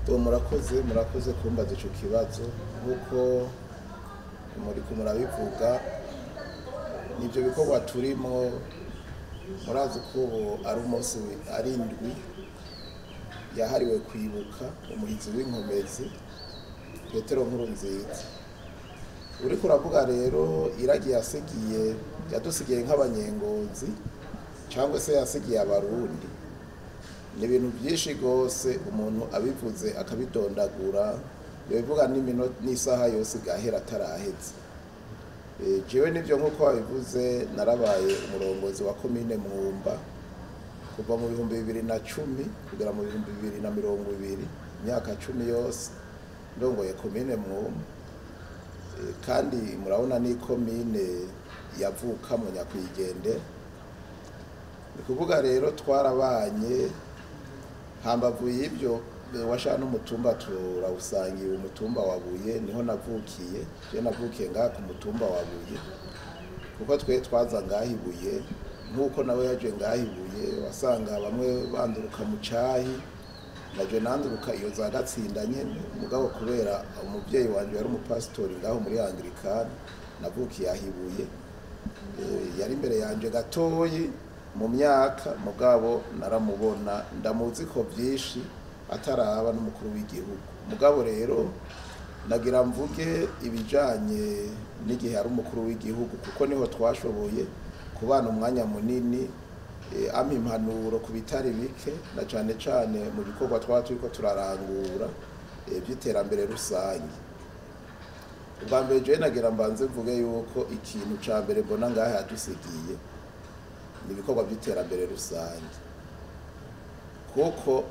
Ubu murakoze kumbaza ico kibazo. Nk'uko muriko murabivuga, nivyo bikorwa turimo. Murazi ko ubu ari umunsi, ari indwi yahariwe kwibuka umuhizi w'inkomezi Petero Nkurunziza. Uriko uravuga rero iragi yasigiye, yadusigiye nk'Abanyengozi cyangwa se yasigiye Abarundi, ni ibintu byinshi rwose. Umuntu abivuze akabidondagura, yobivuga n'isaha yose igahera ataraheze. Jewe nivyo, nk'uko wabivuze, narabaye umurongozi wa komine Mwumba kuva mu 2010 kugera mu 2020, imyaka 10 yose ndongoye komine Mwumba. Kandi murabona ni komine yavukamwo nyakwigendera. Ni kuvuga rero twarabanye. Hambavu y'ibyo, washaka n'umutumba turawusangiye, umutumba wa Buye niho navukiye. Je navukiye ngaha ku mutumba wa Buye, kuko twe twaza ngaha ibuye nk'uko nawe yaje ngaha ibuye. Wasanga bamwe banduruka mu cahi, naje nanduruka iyo za Gatsinda nyene. Mugabo kubera umuvyeyi wanje yari umupasitori ngaho muri Anglikani, navukiye aho ibuye. Yari imbere yanje gatoyi mu myaka, mugabo naramubona, ndamuzi ko byinshi ataraba n'umukuru w'igihugu. Mugabo rero nagira mvuge ibijanye n'igihe ari umukuru w'igihugu, kuko niho twashoboye kubana umwanya munini, ampa impanuro ku bitari bike, na cane cane mu bikorwa twaba turiko turarangura by'iterambere rusange. Ubwa mbere jewe nagira mbanze mvuge yuko ikintu ca mbere mbona ngaha yadusigiye ni ibikorwa by'iterambere rusange, kuko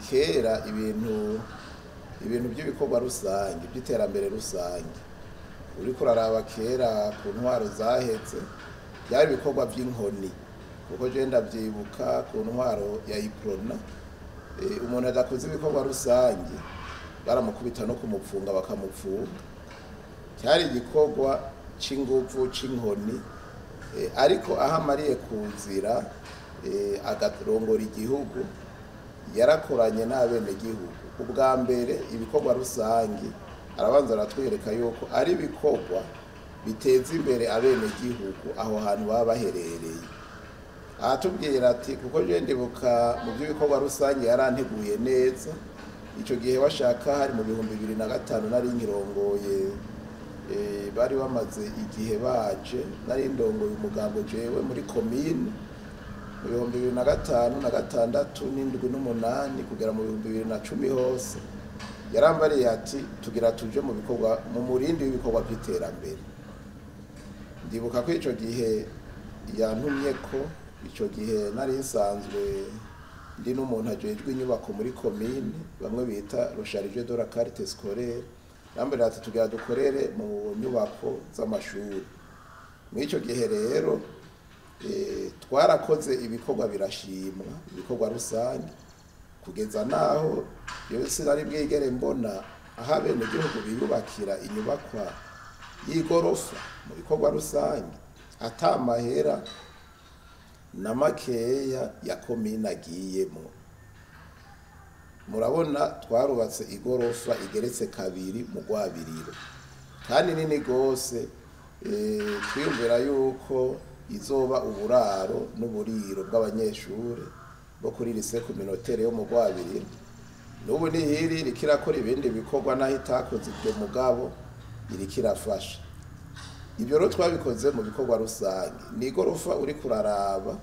kera ibintu by'ibikorwa rusange by'iterambere rusange, uriko uraraba kera ku ntwaro zaheze, byari ibikorwa by'inkoni. Kuko je ndavyibuka ku ntwaro ya Iprona, umuntu adakoze ibikorwa rusange baramukubita no kumupfunga bakamupfunga. Cyari igikorwa c'inguvu, c'inkoni. Ariko aho amariye kuzira agarongora igihugu, yarakoranye n'abenegihugu. Ubwa mbere ibikorwa rusange arabanza aratwereka yuko ari ibikorwa biteza imbere abenegihugu aho hantu baba baherereye. Aratubwira ati, kuko je ndibuka mu by'ibikorwa rusange yaranteguye neza icyo gihe, washaka hari mu 2005, nari nkirongoye, bari bamaze igihe baje, nari ndongoye umugambo jewe muri komine mu 2005 na 6 n'7 n'umunani kugera mu 2010 hose. Yarambariye ati tugira tuje mu bikorwa, mu murindi w'ibikorwa by'iterambere. Ndibuka ko ico gihe yantumye ko ico gihe nari nsanzwe ndi n'umuntu ajejwe inyubako muri komine, bamwe bita le chargé de la carte scolaire. Yambariye ati tugira dukorere mu nyubako z'amashuri. Muri ico gihe rero twarakoze ibikorwa birashimwa, ibikorwa rusange, kugeza naho yewe sinari bwigere mbona aho abenegihugu biyubakira inyubakwa y'igorofa mu bikorwa rusange ata mahera na makeya ya komine agiyemo. Murabona twarubatse igorofa igeretse kabiri mu Rwabiriro, kandi nini gose. Twiyumvira yuko izoba uburaro n'uburiro bw'abanyeshure bo kuri lycée communautaire yo mu Rwabiriro. N'ubu nihiri iriko irakora ibindi bikorwa, naho itakoze ibyo, mugabo iriko irafasha. Ibyo rero twabikoze mu bikorwa rusange. Ni igorofa uri kuraraba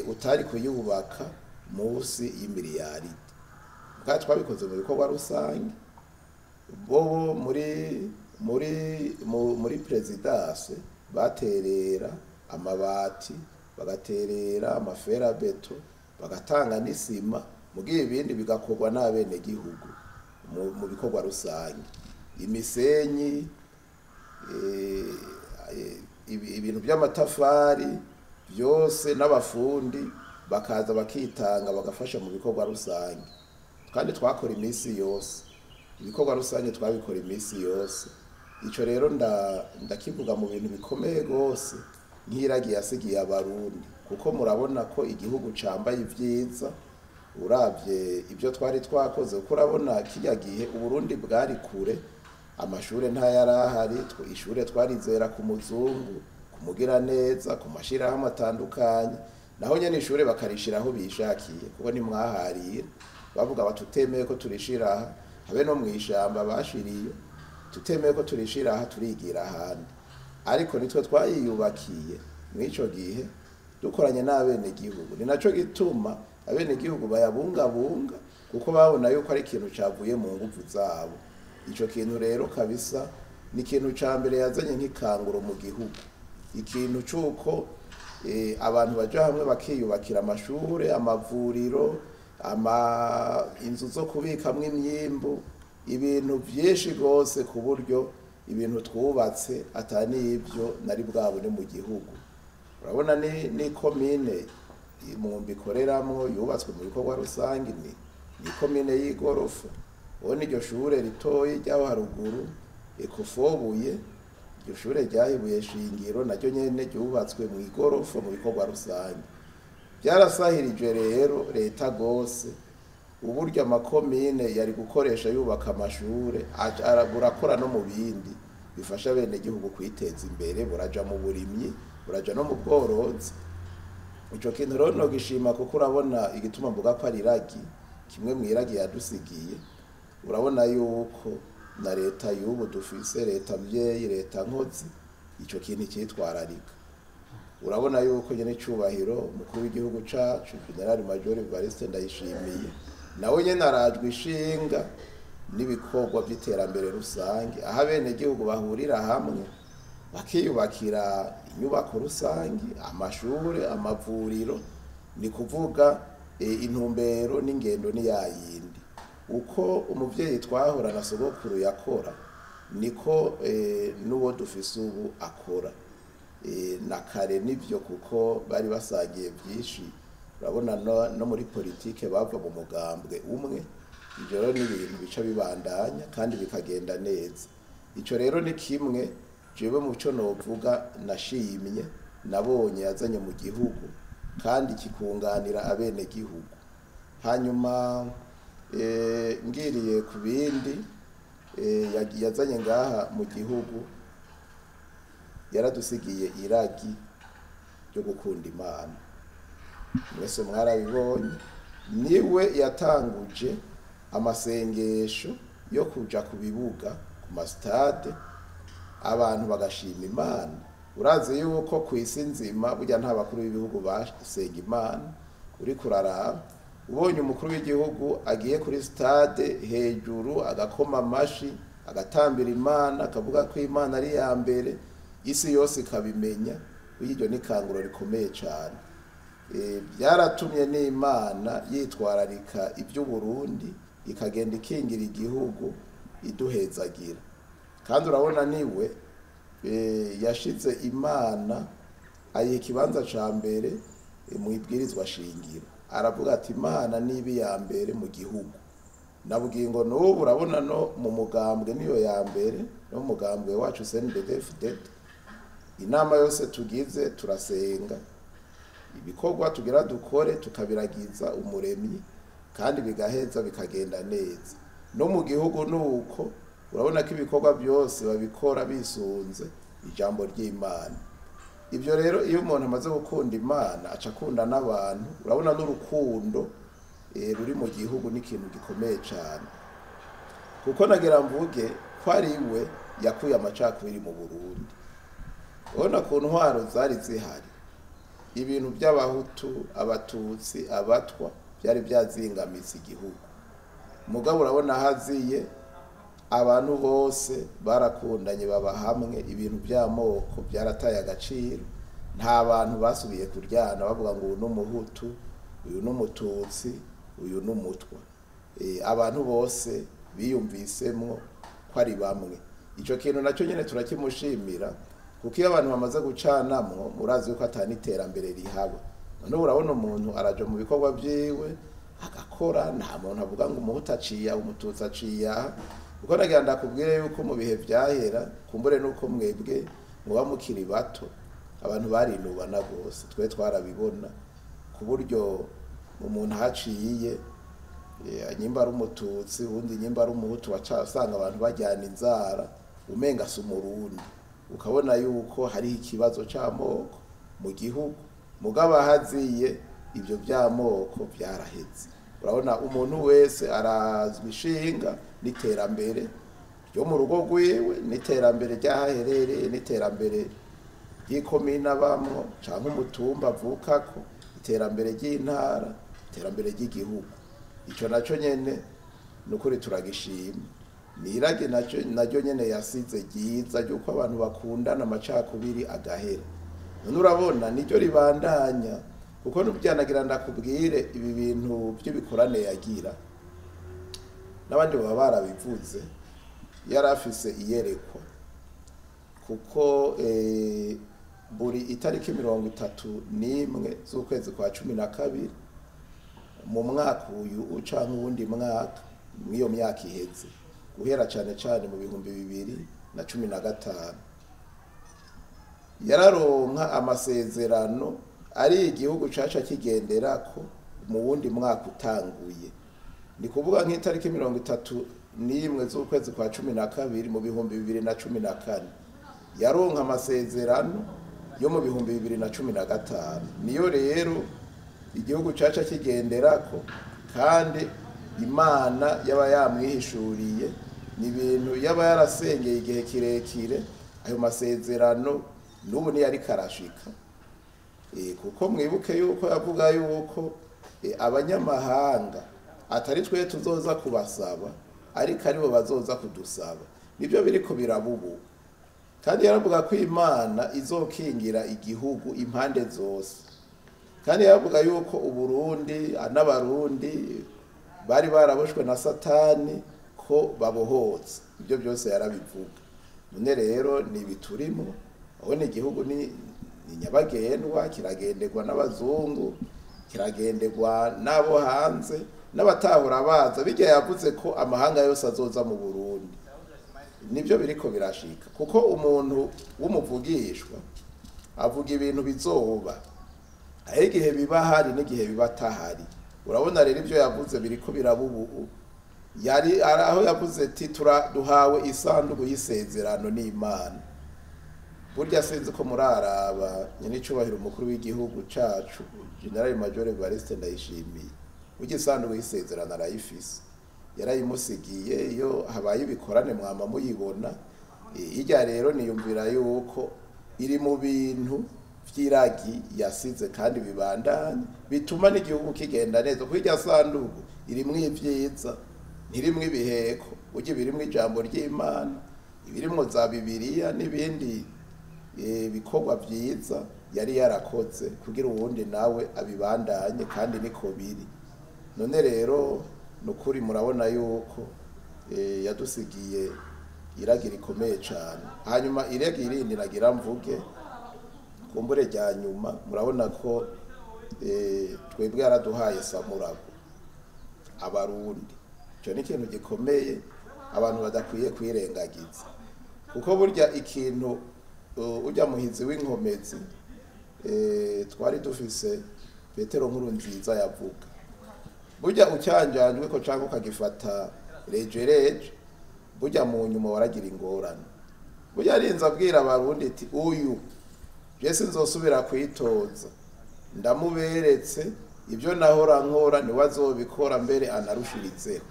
utari kuyubaka munsi y'imiliyaridi, kandi twabikoze mu bikorwa rusange. Bo muri présidence baterera amabati, bagaterera ama fer à béton, bagatanga n'isima, mugihe ibindi bigakorwa n'abenegihugu mu bikorwa rusange, imisenyi, ibintu by'amatafari byose, n'abafundi bakaza bakitanga bagafasha mu bikorwa rusange. Kandi twakora iminsi yose, ibikorwa rusange twabikora iminsi yose. Ico rero ndakivuga mu bintu bikomeye gose nk'iragi yasigiye Abarundi, kuko murabona ko igihugu cambaye ivyiza. Uravye ibyo twari twakoze, kuko urabona kirya gihe Uburundi bwari kure, amashure ntayarahari, ishure twarizera ku muzungu, ku mugiraneza, ku mashirahamwe atandukanye, naho nyene ishure bakarishiraho bishakiye, kuko ntimwaharira. Bavuga bati tutemeye ko turishira aha, habe no mw'ishamba bashiriyo, tutemeye ko turishira aha turigira ahandi. Ariko nitwe twayiyubakiye mw'ico gihe dukoranye n'abenegihugu. Ni naco gituma abenegihugu bayabungabunga, kuko babona yuko ari ikintu cavuye mu nguvu zabo. Ico kintu rero kabisa ni ikintu ca mbere yazanye nk'ikanguro mu gihugu, ikintu c'uko abantu baja hamwe bakiyubakira amashure, amavuriro, inzu zo kubikamwo imyimbu, ibintu vyinshi gose, ku buryo ibintu twubatse atani ivyo nari bwabone mu gihugu. Urabona ni komine Mwumba ikoreramwo yubatswe mu bikorwa rusangi, ni komine y'igorofa. Ubona iryo shure ritoyi ryaho haruguru ekofobuye, iryo shure ryahibuye shingiro naryo nyene ryubatswe mu igorofa mu bikorwa rusangi. Byarasahirije rero leta gose uburyo amakomine yari gukoresha yubaka amashure, burakora no mu bindi bifasha bene gihugu kwiteza imbere, buraja mu burimyi, buraja no mu bworozi. Ico kintu rero nogishima, kuko urabona igituma mvuga ko ari iragi, kimwe mu iragi yadusigiye. Urabona yuko na leta y'ubu dufise, leta mvyeyi, leta nkozi, ico kintu cyitwararika. Urabona yuko nyene icubahiro umukuru w'igihugu cacu General Major Evariste Ndayishimiye nawe nyene arajwe ishinga n'ibikorwa by'iterambere rusange, aho abenegihugu bahurira hamwe bakiyubakira inyubako rusange, amashure, amavuriro. Ni kuvuga intumbero n'ingendo ni yayindi uko umuvyeyi twahora na sogokuru yakora, niko n'uwo dufise ubu akora. Na kare nivyo, kuko bari basangiye byinshi. Urabona no muri politike bava mu mugambwe umwe. Ivyo rero ni ibintu bica bibandanya kandi bikagenda neza. Ico rero ni kimwe jewe mu cyo novuga nashimye nabonye yazanye mu gihugu kandi kikunganira abenegihugu. Hanyuma ngiriye ku bindi yazanye ngaha mu gihugu, yaradusigiye iragi ryo gukunda Imana. Mwese mwarabibonye, niwe yatanguje amasengesho yo kuja ku bibuga, ku masitade, abantu bagashima Imana. Urazi yuko ku isi nzima burya nta bakuru b'ibihugu basenga Imana. Uri kuraraba ubonye umukuru w'igihugu agiye kuri stade hejuru agakoma amashi, agatambira Imana, akavuga ko Imana ari iya mbere, isi yose ikabimenya, iryo ni ikanguro rikomeye cyane. Byaratumye n'Imana yitwararika iby'Uburundi, ikagenda ikingira igihugu, iduhezagira. Kandi urabona niwe yashize Imana ayiha ikibanza ca mbere mu ibwirizwa shingiro. Aravuga ati Imana niba iya mbere mu gihugu. Nabwiye ngo n'ubu urabona no mu mugambwe niyo ya mbere, no mu mugambwe wacu CNDD-FDD, inama yose tugize turasenga, ibikorwa tugira dukore tukabiragiza umuremyi, kandi bigaheza bikagenda neza. No mu gihugu nuko urabona ko ibikorwa byose babikora bisunze ijambo ry'Imana. Ibyo rero iyo umuntu amaze gukunda Imana aca akunda n'abantu. Urabona n'urukundo ruri mu gihugu ni ikintu gikomeye cyane, kuko nagira mvuge ko ari we yakuye amacakubiri mu Burundi. Urabona ku ntwaro zari zihari, ibintu by'abahutu, abatutsi, abatwa byari byazingamitse igihugu. Mugabo urabona haziye abantu bose barakundanye, baba hamwe, ibintu by'amoko byarataye agaciro. Nta bantu basubiye kuryana bavuga ngo uyu ni umuhutu, uyu ni umututsi, uyu ni umutwa. Abantu bose biyumvisemwo ko ari bamwe. Ico kintu nacyo nyene turakimushimira, kuko iyo abantu bamaze gucanamwo murazi yuko atani iterambere rihaba. None urabona umuntu araja mu bikorwa vyiwe agakora, nta muntu avuga ngo umuhutu aciye aha, umututsi aciye aha. Kuko nagira ndakubwire yuko mu bihe vyahera, kumbure nuko mwebwe muba mukiri bato, abantu barinubana gose, twe twarabibona ku buryo umuntu haciye Nyimba ari umututsi, uwundi nyimba ari umuhutu, waca usanga abantu bajyana inzara, umenga si umurundi. Ukabona yuko hariho ikibazo c'amoko mu gihugu, mugabo ahaziye ibyo by'amoko byaraheze. Urabona umuntu wese arazwi ishinga n'iterambere ryo mu rugo rwiwe, n'iterambere ry'ahaherereye, n'iterambere ry'ikomine abamwo canke umutumba avukako, iterambere ry'intara, iterambere ry'igihugu. Ico naco nyene nukuri turagishima. Nirage naco naryo nyene yasize ryiza ry'uko abantu bakundana, amacakubiri agahera. None urabona niryo ribandanya, kuko nubyanagira ndakubwire ibi bintu by'ibikorane yagira, n'abandi baba barabivuze, yari afise iyerekwa, kuko buri itariki 31 z'ukwezi kwa 12 mu mwaka uyu canke uwundi mwaka, mw'iyo myaka iheze, guhera cane cane mu 2015, yararonka amasezerano ari igihugu caca kigenderako mu wundi mwaka utanguye. Ni kuvuga nk'itariki 31 z'ukwezi kwa 12 mu 2014, yaronka amasezerano yo mu 2015. Niyo rero igihugu caca kigenderako, kandi Imana yaba yamwihishuriye, ni ibintu yaba yarasengeye igihe kirekire. Ayo masezerano n'ubu niyo ariko arashika. Kuko mwibuke yuko yavuga yuko abanyamahanga atari twe tuzoza kubasaba, ariko aribo bazoza kudusaba. Nibyo biriko biraba ubu. Kandi yaravuga ko Imana izokingira igihugu impande zose. Kandi yaravuga yuko Uburundi n'Abarundi bari baraboshwe na Satani ko babohotse. Ibyo byose yarabivuga. None rero ni biturimo, aho ni igihugu ni nyabagendwa, kiragenderwa n'abazungu, kiragenderwa n'abo hanze, n'abatahura baza. Bijya yavuze ko amahanga yose azoza mu Burundi. Nibyo biriko birashika, kuko umuntu w'umuvugishwa avuga ibintu bizoba, aho igihe biba hari n'igihe biba atahari. Urabona rero ibyo yavuze biriko biraba ubu. Yari aho yavuze ati duhawe isanduku y'isezerano n'Imana. Burya sinzi ko muraraba nyenicubahiro umukuru w'igihugu cacu General Major Evariste Ndayishimiye, burya isanduku y'isezerano arayifise, yarayimusigiye. Iyo habaye ibikorane mwama muyibona. Irya rero niyumvira yuko iri mu bintu vy'iragi yasize kandi bibandanye, bituma n'igihugu kigenda neza. Kuko irya sanduku irimwo ivyiza, ntirimwo ibiheko, burya ibirimwo ijambo ry'Imana, ibirimwo za Bibiliya n'ibindi bikorwa vyiza yari yarakoze kugira uwundi nawe abibandanye, kandi niko biri. None rero nukuri murabona yuko yadusigiye iragi rikomeye cane. Hanyuma iragi rindi nagira mvuge kumbure rya nyuma, murabona ko twebwe yaraduhaye samurago abarundi. Ico ni ikintu gikomeye abantu badakwiye kwirengagiza, kuko burya ikintu ujya muhizi w'inkomezi twari dufise Petero Nkurunziza yavuga, burya ucyanjanjwe ko canke ukagifata rejereje, burya mu nyuma waragira ingorane. Burya arinze abwira abarundi ati uyu je sinzosubira kwitoza, ndamuberetse ibyo nahora nkora niwe azobikora, mbere anarushirizeho.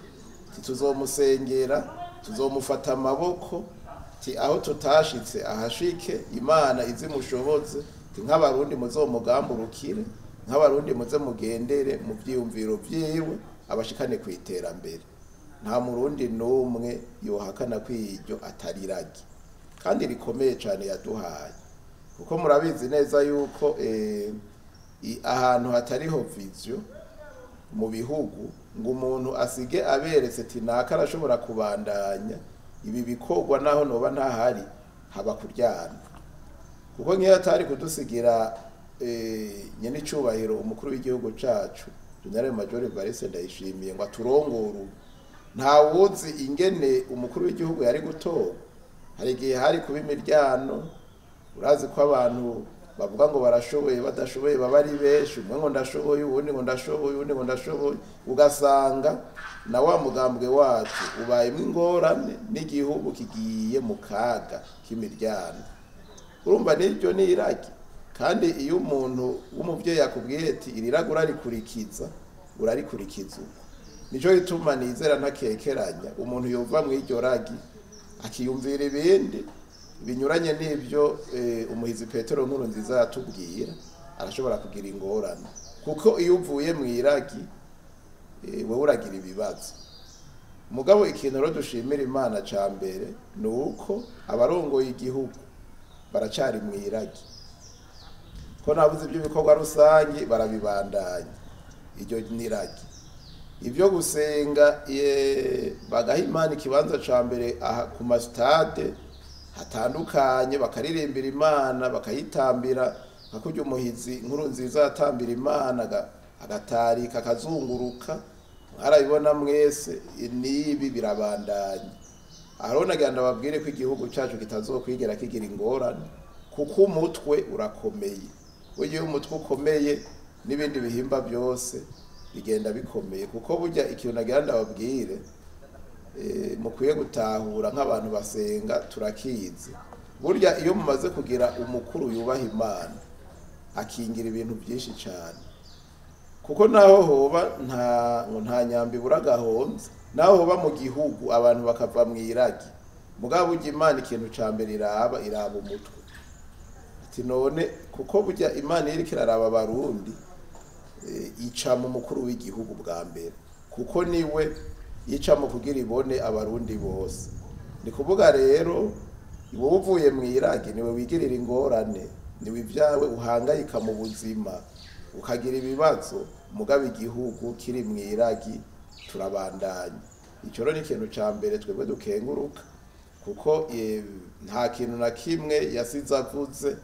Tuzomusengera, tuzomufata amaboko, ti aho tutashitse ahashike, Imana izimushoboze, ti nk'abarundi muzomugamburukire, nk'abarundi muze mugendere mu vyiyumviro vyiwe, abashikane ku iterambere. Nta murundi n'umwe yohakana kw'iryo atari iragi kandi rikomeye cane yaduhaye, kuko murabizi neza yuko ahantu hatariho vision mu bihugu, ngo umuntu asige aberetse ati naka arashobora kubandanya ibi bikorwa naho noba ntahari, haba kuryana. Kuko nk'iyo atari kudusigira nyenicubahiro umukuru w'igihugu cacu General Major Evariste Ndayishimiye ngo aturongore, nta wuzi ingene umukuru w'igihugu yari gutorwa. Hari igihe hari kuba imiryano, urazi ko abantu bavuga ngo barashoboye badashoboye baba ari benshi, umwe ngo ndashoboye, uwundi ngo ndashoboye, uwundi ngo ndashoboye, ugasanga na wa mugambwe wacu ubayemwo ingorane n'igihugu kigiye mu kaga k'imiryano. Urumva n'iryo ni iragi. Kandi iyo umuntu w'umuvyeyi akubwiye ati iri ragi urarikurikiza, urarikurikiza uko. Nico gituma nizera ntakekeranya umuntu yova mw'iryo ragi akiyumvira ibindi binyuranye n'ibyo umuhizi Petero Nkurunziza yatubwira, arashobora kugira ingorane. Kuko iyo uvuye mw'iragi wewe uragira ibibazo. Mugabo ikintu rero dushimira Imana ca mbere ni uko abarongoye igihugu baracari mw'iragi. Ko nabuze iby'ibikorwa rusangi barabibandanya, iryo niragi. Ibyo gusenga bagaha Imana ikibanza ca mbere aha ku masitade hatandukanye, bakaririmbira Imana, bakayitambira nka kurya umuhizi Nkurunziza yatambira Imana agatarika akazunguruka, mwarabibona mwese. N'ibi birabandanya. Aho nagira ndababwire ko igihugu cacu kitazokwigera kigira ingorane, kuko umutwe urakomeye. Burya iyo umutwe ukomeye n'ibindi bihimba byose bigenda bikomeye. Kuko burya ikintu nagira ndababwire, mukwiye gutahura nk'abantu basenga turakizi. Burya iyo mumaze kugira umukuru yubaha Imana akingira ibintu byinshi cyane. Kuko naho hoba nta nyambi buragahonze, naho hoba mu gihugu abantu bakava mw'iragi, mugabo burya Imana ikintu ca mbere iraba umutwe. Ati none kuko burya Imana iriko iraraba abarundi, ica mu mukuru w'igihugu bwa mbere, kuko niwe ica mu kugira ibone abarundi bose. Ni kuvuga rero wowe uvuye mw'iragi niwe wigirira ingorane, niwe ivyawe uhangayika mu buzima ukagira ibibazo, mugabo igihugu kiri mw'iragi turabandanya. Ico rero ni ikintu ca mbere twebwe dukenguruka, kuko nta kintu na kimwe yasize avuze.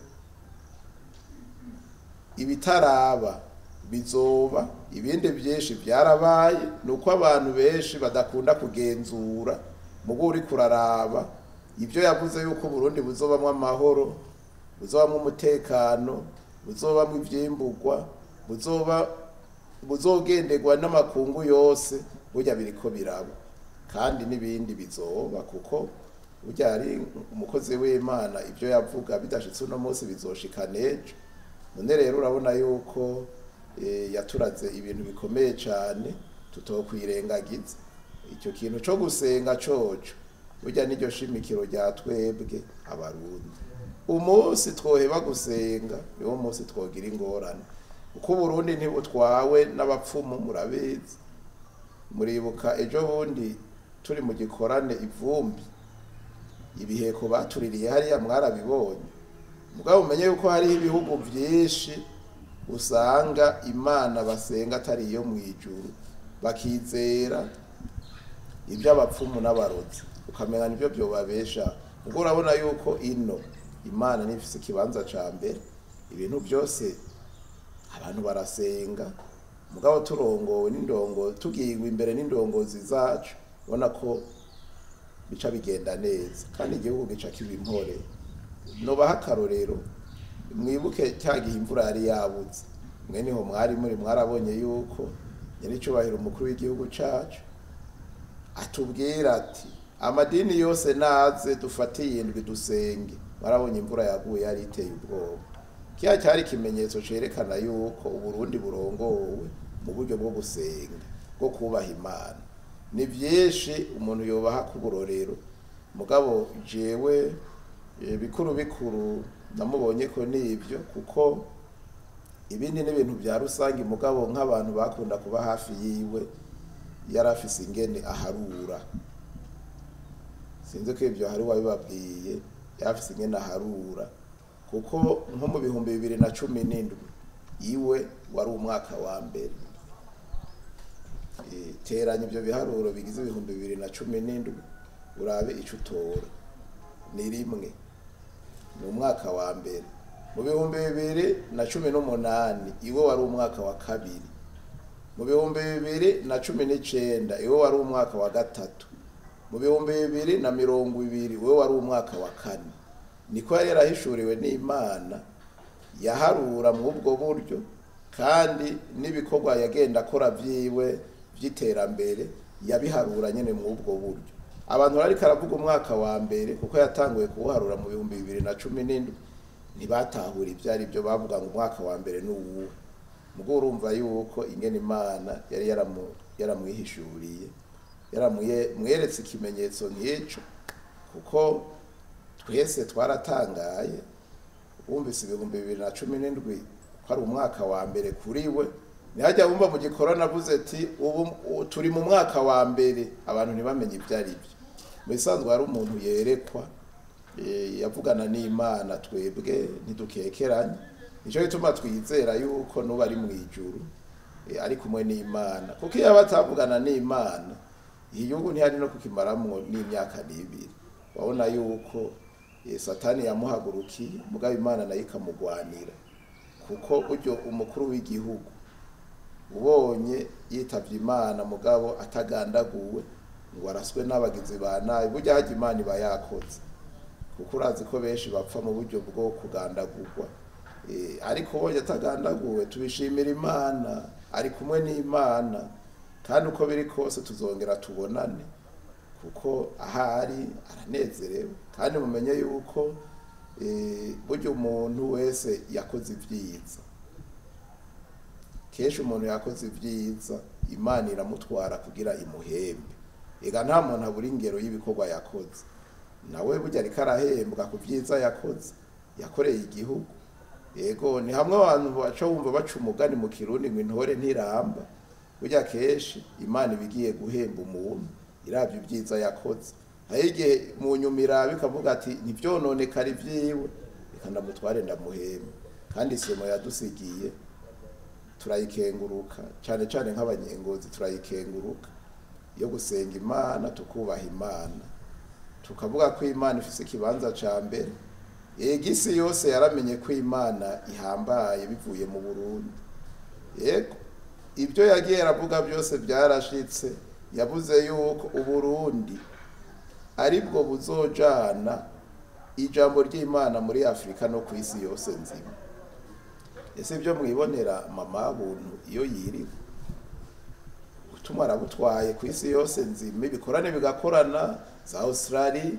Ibitaraba bizoba, ibindi byinshi byarabaye. Nuko abantu benshi badakunda kugenzura, mugo uri kuraraba ibyo yavuze yuko Burundi buzobamwo amahoro, buzobamwo umutekano, buzobamwo ivyimburwa, buzogenderwa n'amakungu yose, burya biriko biraba. Kandi n'ibindi bizoba, kuko burya ari umukozi w'Imana, ibyo yavuga bidashitse uno munsi bizoshika n'ejo. None rero urabona yuko yaturaze ibintu bikomeye cyane tutokwirengagiza. Icyo kintu cyo gusenga coco burya niryo shimikiro rya twebwe abarundi. Umunsi twoheba gusenga niwo munsi twogira ingorane, kuko Uburundi ntibutwawe n'abapfumu, murabizi. Muribuka ejo bundi turi mu gikorane ivumbi, ibiheko batuririye hariya mwarabibonye. Mugabo umenye yuko hariho ibihugu byinshi usanga Imana basenga atari iyo mw'ijuru, bakizera iby'abapfumu n'abarozi, ukamenya nibyo byobabesha. Ubwo urabona yuko ino Imana nifise ikibanza ca mbere, ibintu byose abantu barasenga, mugabo turongowe n'indongo, tugirwa imbere n'indongozi zacu, ubona ko bica bigenda neza kandi igihugu gica kiba impore. Nobaha akarorero, mwibuke cya gihe imvura yari yabuze, mwe niho mwari muri, mwarabonye yuko nyiricubahiro umukuru w'igihugu cacu atubwira ati amadini yose naze dufate indwi dusenge. Mwarabonye imvura yaguye yari iteye ubwoba. Kiya cyari ikimenyetso cerekana yuko Uburundi burongowe mu buryo bwo gusenga, bwo kubaha Imana. Ni byinshi umuntu yobaha kuburorero, mugabo jewe bikuru bikuru namubonye ko nibyo, kuko ibindi n'ibintu bya rusangi, mugabo nk'abantu bakunda kuba hafi yiwe yarafise ingene aharura. Sinzi ko ibyo hari wabibabwiye, yarafise ingene aharura, kuko nko mu 2017 iwe wari umwaka wa mbere. Teranya ibyo biharuro bigize 2017 urabe ico utora, ni rimwe, ni umwaka wa mbere. Mu 2018 iwe wari umwaka wa kabiri. Mu 2019 iwe wari umwaka wa gatatu. Mu 2020 iwe wari umwaka wa kane. Niko yari yarahishuriwe n'Imana Yaharura mu ubwo buryo, kandi n'ibikorwa yagenda akora vyiwe vy'iterambere yabiharura nyene mu ubwo buryo. Abantu bariko aravuga umwaka wa mbere, kuko yatanguye kuwuharura mu 2017, ntibatahura ivyo ari byo. Bavuga ngo umwaka wa mbere ni uwuhe? Mugo urumva yuko ingene Imana yari yaramwihishuriye, yaramweretse ikimenyetso nk'ico, kuko twese twaratangaye wumvise 2017 ko ari umwaka wa mbere kuri we. Ntihajya wumva mu gikorana avuze ati ubu turi mu mwaka wa mbere, abantu ntibamenye ibyo ari byo. Mu bisanzwe hari umuntu yerekwa, yavugana n'Imana, twebwe ntidukekeranye. Nicyo gituma twizera yuko nuba ari mu ijuru, ari kumwe n'Imana, kuko iyo batavugana n'Imana igihugu ntihari no kukimaramwo n'imyaka n'ibiri. Wabona yuko Satani yamuhagurukiye, mugabo Imana nayo ikamugwanira, kuko buryo umukuru w'igihugu ubonye yitavye Imana mugabo atagandaguwe ngo araswe n'abagizi ba nabi, burya harya Imana iba yakoze, kuko urazi ko benshi bapfa mu buryo bwo kugandagurwa. Ariko ubonye atagandaguwe, tubishimira Imana, ari kumwe n'Imana, kandi uko biri kose tuzongera tubonane, kuko ahari aranezerewe. Kandi mumenye yuko burya umuntu wese yakoze ivyiza, kenshi umuntu yakoze ivyiza Imana iramutwara kugira imuhembe. Ega nta muntu abura ingero y'ibikorwa yakoze, nawe burya ariko arahembwa ku vyiza yakoze, yakoreye igihugu. Yego, ni hamwe abantu baca bumva baca umugani mu Kirundi ngo intore ntiramba. Burya kenshi Imana iba igiye guhemba umuntu iravye ibyiza yakoze. Hari igihe mu nyuma iraba ikavuga ati ntivyononekare ivyiwe, reka ndamutware ndamuhembe. Kandi isemo yadusigiye turayikenguruka, cane cane nk'abanyengozi turayikenguruka, yo gusenga Imana, tukubaha Imana, tukavuga ko Imana ifise ikibanza ca mbere. Ega isi yose yaramenye ko Imana ihambaye bivuye mu Burundi. Yego, ibyo yagiye aravuga byose byarashitse. Yavuze yuko Uburundi aribwo buzojana ijambo ry'Imana muri Afrika no ku isi yose nzima. Ese ibyo mwibonera mama buntu iyo yiriwe ubutumwa arabutwaye ku isi yose nzima, ibikorane bigakorana za Australia,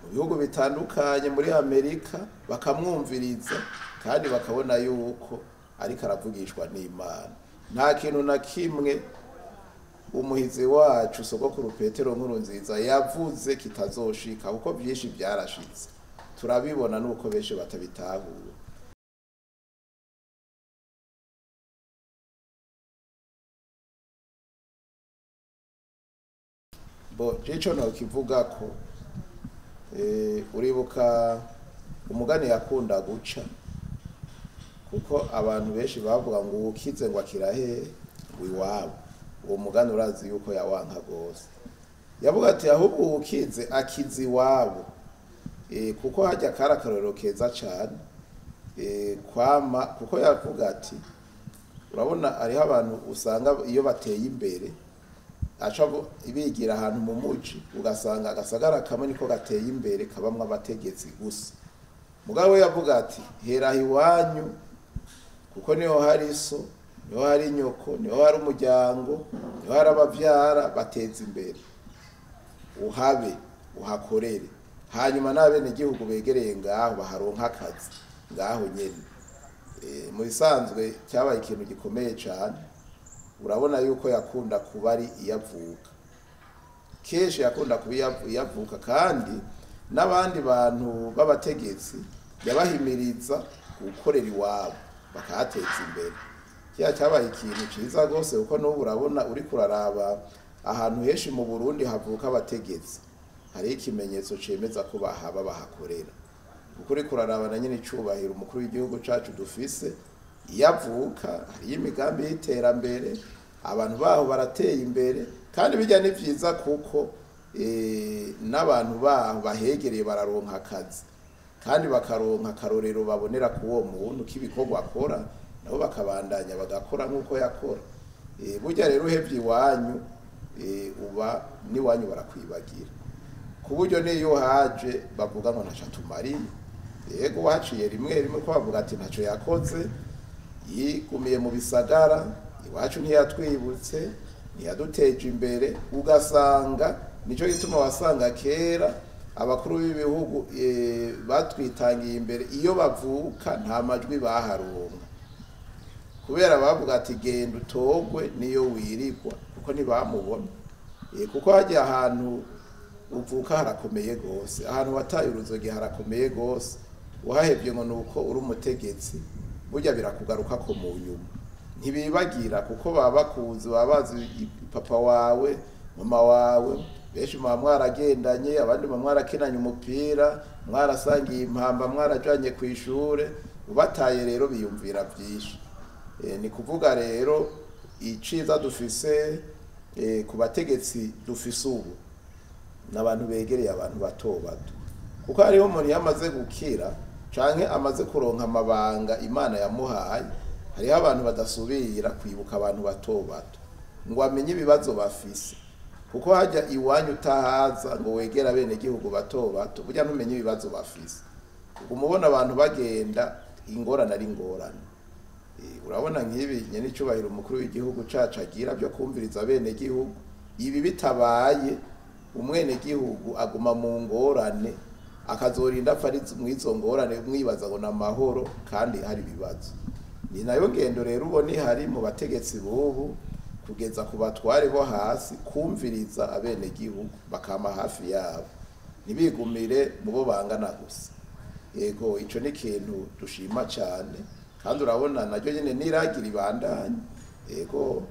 mu bihugu bitandukanye, muri Amerika, bakamwumviriza kandi bakabona yuko ariko aravugishwa n'Imana. Nta kintu na kimwe umuhizi wacu Sogokuru Petero Nkurunziza yavuze kitazoshika, kuko byinshi byarashitse, turabibona nuko benshi batabitahura. Bo jico no kivuga ko uribuka umugani yakunda guca, kuko abantu benshi bavuga ngo ukize ngo akirahe iwabo. Uwo mugani urazi yuko yawanka gose. Yavuga ati ahubwo ukize akize iwabo, kuko hajya kari akarorero keza cane, kwama, kuko yavuga ati urabona hariho abantu usanga iyo bateye imbere aca bigira ahantu mu muji, ugasanga agasagara kamwe niko gateye imbere kabamwe abategetsi gusa. Mugabo we yavuga ati hera iwanyu, kuko niho hari so, niho hari nyoko, niho hari umuryango, niho hari abavyara, bateza imbere, uhabe uhakorere, hanyuma n'abene gihugu begereye ngaho baharonka akazi ngaho nyene. Mu bisanzwe cyabaye ikintu gikomeye cane. Urabona yuko yakunda kuba ari iyavuka, kenshi yakunda kuba iyavuka, kandi n'abandi bantu b'abategetsi yabahimiriza gukorera iwabo bakahateza imbere. Kiya cyabaye ikintu ciza gose, kuko n'ubu urabona uri kuraraba ahantu henshi mu Burundi havuka abategetsi, hari ikimenyetso cemeza ko bahaba bahakorera. Kuko uri kuraraba na nyine icubahiro umukuru w'igihugu cacu dufise, iyavuka hari imigambi y'iterambere, abantu baho barateye imbere, kandi bijya ni vyiza kuko n'abantu baho bahegereye bararonka akazi, kandi bakaronka akarorero babonera ku uwo muntu k'ibikorwa akora, nabo bakabandanya bagakora nk'uko yakora. Burya rero uhevye iwanyu, uba n'iwanyu barakwibagira, ku buryo n'iyo haje bavuga ngo ntaco atumariye. Yego, waciye rimwe rimwe ko bavuga ati ntacyo yakoze, yigumiye mu bisagara iwacu, ntiyatwibutse, ntiyaduteje imbere. Ugasanga nicyo gituma wasanga kera abakuru b'ibihugu batwitangiye imbere, iyo bavuka nta majwi baharonka, kubera bavuga ati genda utogwe niyo wirigwa, kuko ntibamubona. Kuko hajya ahantu uvuka harakomeye gose, ahantu wataye uruzogi harakomeye gose. Uhahevye ngo nuko uri umutegetsi, burya birakugaruka ko mu nyuma ntibibagira, kuko baba bakuzi, baba bazi papa wawe, mama wawe. Benshi muba mwaragendanye, abandi muba mwarakinanye umupira, mwarasangiye impamba, mwarajanye ku ishure. Ubataye rero biyumvira byinshi. Ni kuvuga rero iciza dufise ku bategetsi dufise ubu n'abantu begereye abantu bato bato, kuko hariho umuntu yamaze gukira canke amaze kuronka amabanga Imana yamuhaye, hariho abantu badasubira kwibuka abantu bato bato ngo amenye ibibazo bafise. Kuko hajya iwanyu utahaza ngo wegere abenegihugu bato bato, burya ntumenye ibibazo bafise. Umubona abantu bagenda ingorane ari ingorane. Urabona nk'ibi nyenicubahiro umukuru w'igihugu cacu agira byo kumviriza abenegihugu, ibi bitabaye umwenegihugu aguma mu ngorane, akazorinda apfa ari mw'izo ngorane, mwibaza ngo n'amahoro kandi hari ibibazo. Ni nayo ngendo rero ubona ihari mu bategetsi b'ubu kugeza ku batware bo hasi, kumviriza abenegihugu bakama hafi yabo, ntibigumire mu bo bangana gusa. Yego, ico ni ikintu dushima cane, kandi urabona naryo nyene niragira ibandanye. Yego.